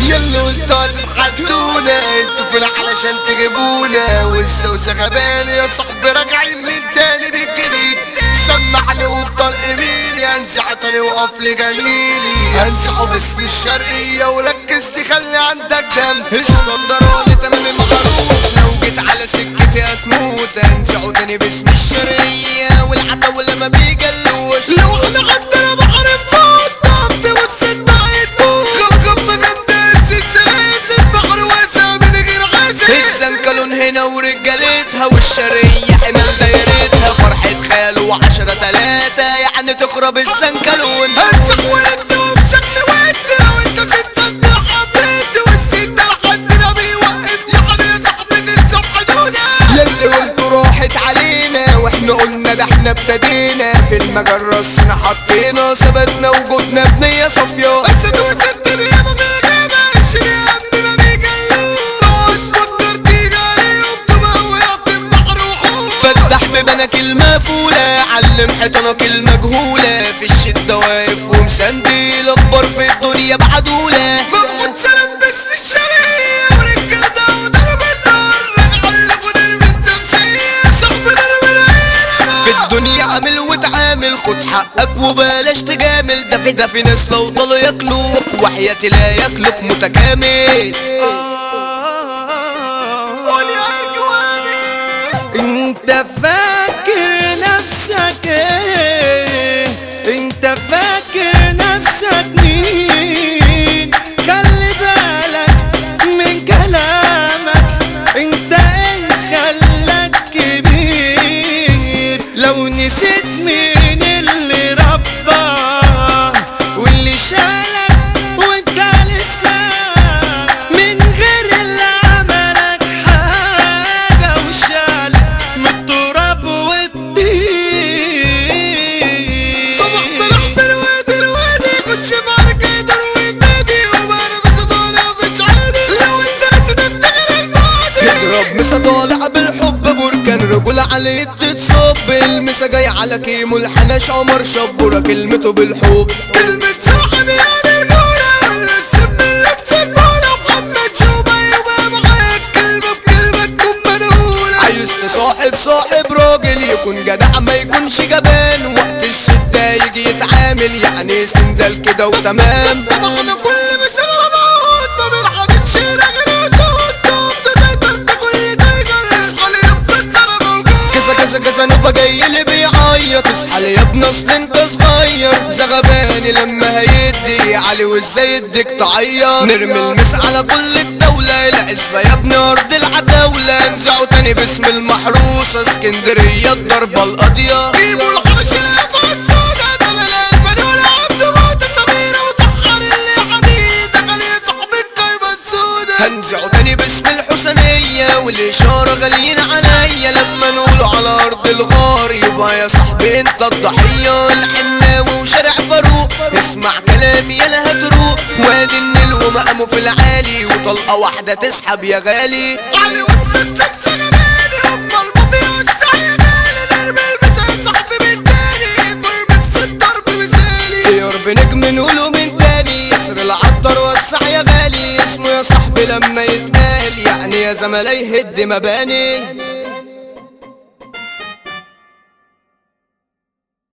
يلا قلتوا هتتحدونا، انتوا فين علشان تجيبونا؟ والسوسه غباني يا صاحبي راجعين من تاني بالجديد. سمعني وبطلق ميلي، هنزع تاني وقف لي جميلي، هنزعه باسم الشرقية وركزت خلي عندك دم. اسكندراني تمام معروف، لو جيت على سكتي هتموت. هنزعه تاني باسم الشرقية والعتاولة ما بيجلوش. لو احنا عندنا بحر الموت طبت والست هتموت. غبغبة جنب السلاسل بحر واسع من غير عازل. الزنكلون هنا ورجالتها والشرقية حمال دايرتها. فرحة خاله و10-3 يعني تخرب الزنكلون. هنزع وردهم شكل ود، لو انت ست انت حبيت، والست لحدنا بيوقف يعني يا صاحبي تنسى حدودك. ياللي قلتوا راحت علينا واحنا قلنا ده احنا ابتدينا. في المجرة راسنا حطينا ثبتنا وجودنا بنية صافية. اسد وست اليابا بالغابة عشرين هم ما بيجلوش. فكر تيجي عليهم تبقى وقعت في بحر وحوش. فتح ببنك المقفولة علم حيطانك المجهولة. في الشدة واقف ومسندي الأخبار في الدنيا بعدولة. مبعوث سلام باسم الشرقية ورجالتها وضرب النار. راجع ونرمي التمثيل صاحبي نرمي العيرة. في الدنيا عامل وتعامل خد حقك وبلاش تجامل. ده في ناس لو طالوا ياكلوك وحياتي لا ياكلوك متكامل. قول يا ارجواني انت فاكر نفسك ايه؟ انت فاكر نفسك مين؟ خلي بالك من كلامك، انت ايه خلاك كبير؟ لو نسيت مين اللي رباك واللي شالك وانت لسه من غير اللي عملك حاجة وشالك من التراب والطين. صباح طلع في الوادي الوادي خش معركة يدور وينادي. وما بس طالع مش عادي، لو انت نسيت افتكر الماضي. نضرب مسا طالع بالحب بركان رجولة عليه تتصب. المسا جاي على كيمو الحناش عمر شبورة كلمته بالحب. كلمة صاحب يعني رجولة، ولا السم اللي بسيبولة. محمد شوبة يبقى معاك كلمة بكلمة تكون منقولة. عايز تصاحب صاحب راجل يكون جدع ما يكونش جبان. وقت الشدة يجي يتعامل يعني سندال كده وتمام. طبعا كل مثال مبعوث ما بنحددش غير صوت. تسيطر تاكل تايجر، اصحى لي يا انا موجود. كذا كذا كذا نوبة جاي اللي بيعيط. اصحى لي يا ابن اصل انت صغير. زغباني لما هيدي علي وازاي يديك تعيط. نرمي المس على كل الدولة العزبة يا ابن ارض العتاولة. انزعوا تاني باسم المحروسة اسكندرية الضربة القاضية. جيبوا الحبش الافعى السودا دلال المنولة عبد موت سميرة وسحر اللي حبيب دخل يا صاحبي القايمة السودا. هنزعوا تاني باسم الحسنية والإشارة غاليين عليا. لما نقولوا على أرض الغار يبقى يا صاحبي انت الضحية. الحناوي وشارع فاروق اسمع كلامي يالا هتروق. وادي النيل ومقامه في العالي وطلقة واحدة تسحب يا غالي. علي والسيستم سلاماني هما المافيا والسعي غالي. نرمي المثال صاحبي من تاني فورمكس الضرب مثالي. يا نجم نقوله من تاني ياسر العطر وسع يا غالي. اسمه يا صاحبي لما يتقال يعني يا زملاي هد مباني.